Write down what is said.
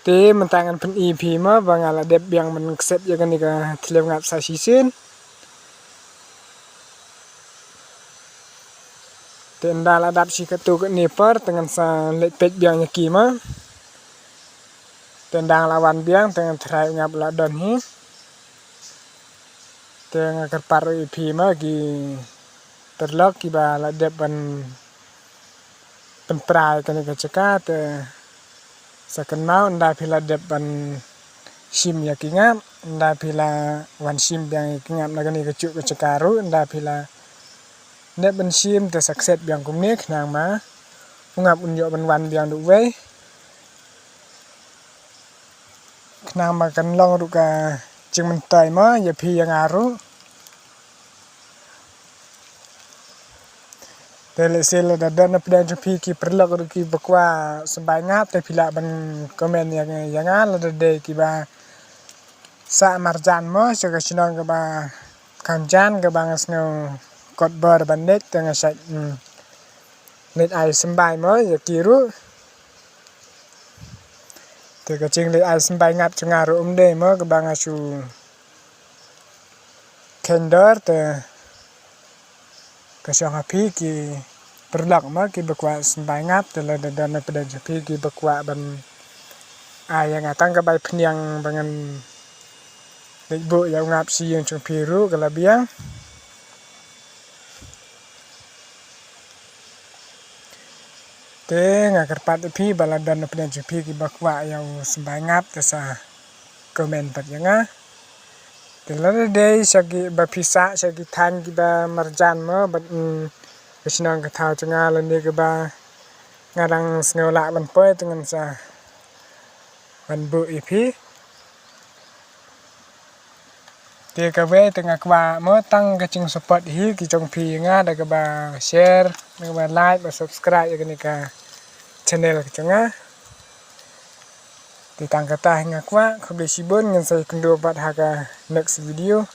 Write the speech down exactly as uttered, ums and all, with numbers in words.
Te mynta ngan pyni phi mo ba nga la dep biang ban kset ïa kane ka thliew ngap sa shisien. Te ynda la dap shi katto katne por te ngan sa leit peit biang ïa ki mo. Te ynda nga la wan biang te ngan tharai u ngap la don hi. Te nga kyrpad ruh ïa phi mo ki paralok kiba la dep ban pynpra ïa kane ka jaka te sa kynmaw ynda phi la dep ban shim ïa ki ngap, ynda phi la wan shim biang ïa ki ngap na kane kajuh ka jaka ruh, ynda phi la dep ban shim te sa kset biang kumne khnang ma u ngap un ïoh ban wan biang da uwei. Khnang ma kan long ruh ka jingmyntoi mo ïa phi ïa nga ruh. Te lehse lada don na pdeng jong phi ki paralok ruh kiba kwah symbai ngap te phi lah ban comment ïa, ïa nga lada dei kiba sah marjan mo sha ka shnong kaba kham jan kaba nga sngew kot bor ban leit te nga shait, mm, leit ai symbai mo ïa ki ruh. Te ka jingleit ai symbai ngap jong nga ruh um dei mo kaba nga shu kheiñ dor te ka shong ha phi ki paralok mo kiba kwah symbai ngap te lada don na pdeng jong phi kiba kwah ban ai ïa nga tang ka bai phniang ba ngan leit buh ïa u ngap sha ïing jong phi ruh ka la biang. Te nga kyrpad ïa phi ba la don na pdeng jong phi kiba kwah ïa u symbai ngap te sa comment pat ïa nga. Te lada dei sha kiba phi sah sha ki thaiñ kiba marjan mo bad, mm, ka shnong ka thaw jong nga lane kaba nga dang sngew lah ban poi te ngan sa wan buh ïa phi. Te kawei te nga kwah mo tang ka jingsupport hi ki jong phi ïa nga da kaba share, da kaba like, da subscribe ïa kane ka channel ka jong nga. Te tang kata hi nga kwah, khublei shibun, ngin sa ïakynduh pat ha ka next video.